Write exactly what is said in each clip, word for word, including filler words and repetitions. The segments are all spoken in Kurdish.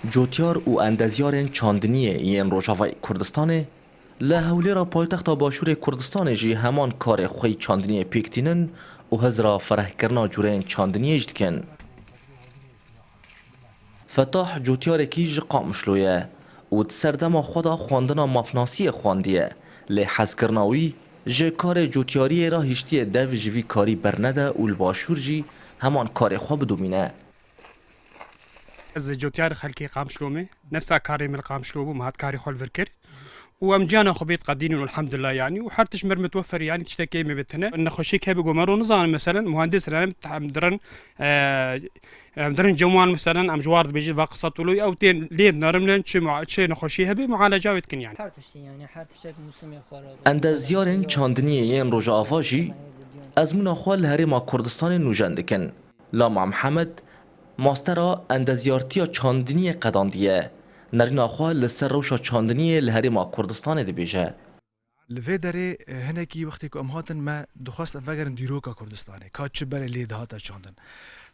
Cotyar û endezyarên çandiniyê yên Rojavayê Kurdistanê li Hewlêra paytexta Başûrê Kurdistanê jî heman karê xwe yî çandiniyê pêk tînin û hizra ferehkirina cûreyên çandiniyê jî dikin. Fetah cotyarekî ji Qamişlo ye û di serdema xwe de xwendina mafnasiyê xwendiye, lê hezkirina wî ji karê cotyariyê re hiştiye dev ji vî karî bernede û li Başûr jî heman karê xwe bidomîne. Ez cotyar xelkê Qamişlo me. Nefsa karê me li Qamişlo bû, me hat karê xwe li vir kir. Û em ciyana xwe bê diqedînin, elhamdulillah, yanî. Û her tişt mir mitwefer, yanî tiştekê me bê tine. Nexweşiyek hebe ku me ro nizanin, meselen, muhandis re em, em dirin, e, em dirin cemwan, meselen, em ji war dibêjin, va qisa toloyî, ew tên lê dinarin, çi mua-, çi nexweşî hebe, mualeca wê dikin, yanî. Her tiştî, yanî, her tiştek mûsimê xwe re. Endezyarên çandiniyê yên Rojava jî ezmûna xwe li Herêma Kurdistanê nûjen dikin. Lama Mihemed, mastera endezyartiya çandiniyê qedandiye. Nerîna xwe li ser rewşa çandiniyê li Herêma Kurdistanê dibêje. Li vê derê, e, hinekî wextê ku em hatin, me dixwest em vegerin dîroka Kurdistanê. Ka çi berê lê dihate çandin.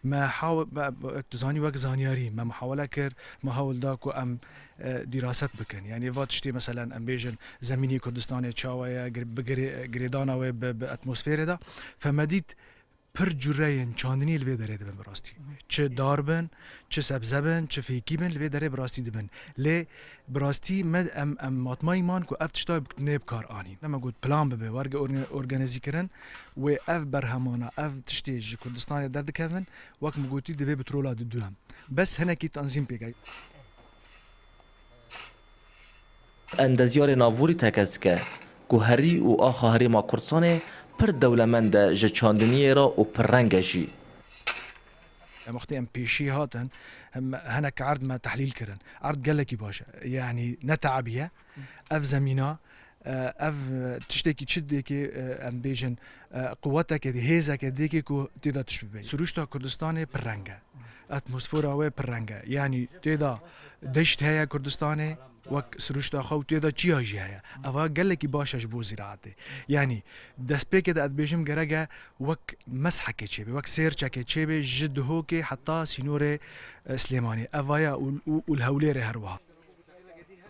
Me haw-, me, wek tu zanî, wek zanyarî, me muhawele kir, me hewl da ku em, e, dîraset bikin. Yanî va tiştê, meselen, em bêjin zemînê Kurdistanê çawa ye, gir-, bi girê-, girêdana wê bi, bi atmosferê de. Fe me dît, pir cureyên çandinî li vê derê dibin bi rastî. Çi dar bin, çi sebze bin, çi fêkî bin, li vê derê bi rastî dibin. Lê bi rastî me, em, em matmayî man ku ev tişta bi-, nê bi kar anîn. Me got plan bibe, werge orga-, organîzîkirin, wê ev berhemana, ev tiştê ji Kurdistanê derdikevin, wek min gotî, divê bi trola didu em. Bes hinekî tanzîm pêk e. Endezyarê Navorî tekez dike ku herî û axa Herêma Kurdistanê pir dewlemend e ji çandiniyê re û pir reng e jî. Em wextê em pêşî hatin, em hinek erd me tehlîl kirin. Erd gelekî baş e. Yanî ne teabiye. Ev zemîna, e, ev tiştekî çi dêkê, e, em bêjin, e, quweteke dê, hêzeke dêkê ku tê de tişt bibe. Siruşta Kurdistanê pir reng e. Atmosfera wê pir reng e. Yanî tê de deşt heye Kurdistanê, wek siruşta xwe û tê de çiya jî heye. Eva gelekî baş e ji bo zîraetê. Yanî destpêkê de ez dibêjim gerek e wek meshekê çêbe, wek sêrçekê çêbe ji Duhokê heta sînorê, e, Silêmaniyê. Eva ye û, û, û li Hewlêrê her wiha.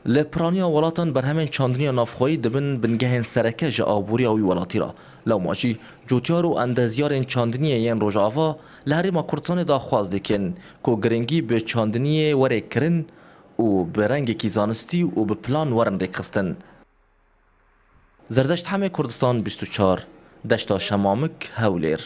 Li piraniya welatan berhemên çandiniya navxweyî dibin bingehên sereke ji aboriya wî welatî re. Lewma jî cotyar û endezyarên çandiniyê yên Rojava li Herêma Kurdistanê daxwaz dikin ku giringî bi çandiniyê were kirin û bi rengekî zanistî û bi plan werin rêkxistin. Zerdeşt Hemê, Kurdistan bîst û çar, Deşta Şemamik, Hewlêr.